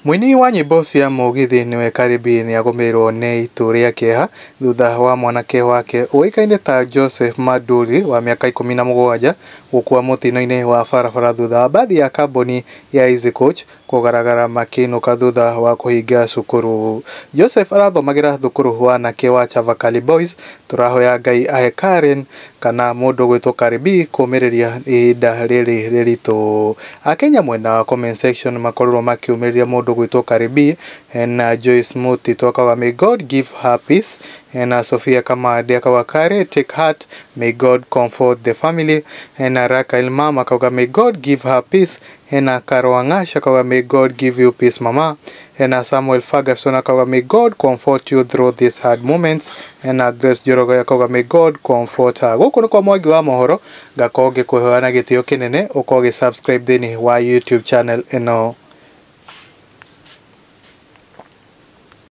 Mũini wa nyĩmbo cia mũgithi nĩwe Cardi B nĩagũmĩirwo nĩ itu rĩa kĩeha thutha wa mwanake wake ũĩkaine ta Joseph Maduri wa mĩaka 17 gũkua mũtino-inĩ wa barabara thutha wa mbathi ya kambuni ya Easy Coach kũgaragara makĩinũka thutha wa kũhinga cukuru. Joseph arathomagĩra thukuru wa anake wa Chavakali Boys. Tũrahoya Ngai ahe Karen kana mũndũ ũgwĩtwo Cardi B kũmĩrĩria ihinda rĩrĩ rĩritũ. Akenya mwena wa comment section makorirwo makiumĩrĩria mũndũ ũgwĩtwo Cardi B na Joyce Mutito akauga, "May God give her peace," na Sophia Kamande akauga, "Cardi, take heart, may God comfort the family," na Rachael Mama akauga, "May God give her peace," na Karwangasha akauga, "May God give you peace, mama," na Samuel Ferguson akauga, "May God comfort you through these hard moments," na Grace Njoroge akauga, "May God comfort her." Gũkũ nĩ kwa Mwangi wa mohoro, ngakorwo ngĩkũhoya na gĩtĩo kĩnene ũkorwo ũgĩ subscribe thĩinĩ wa YouTube channel ĩno.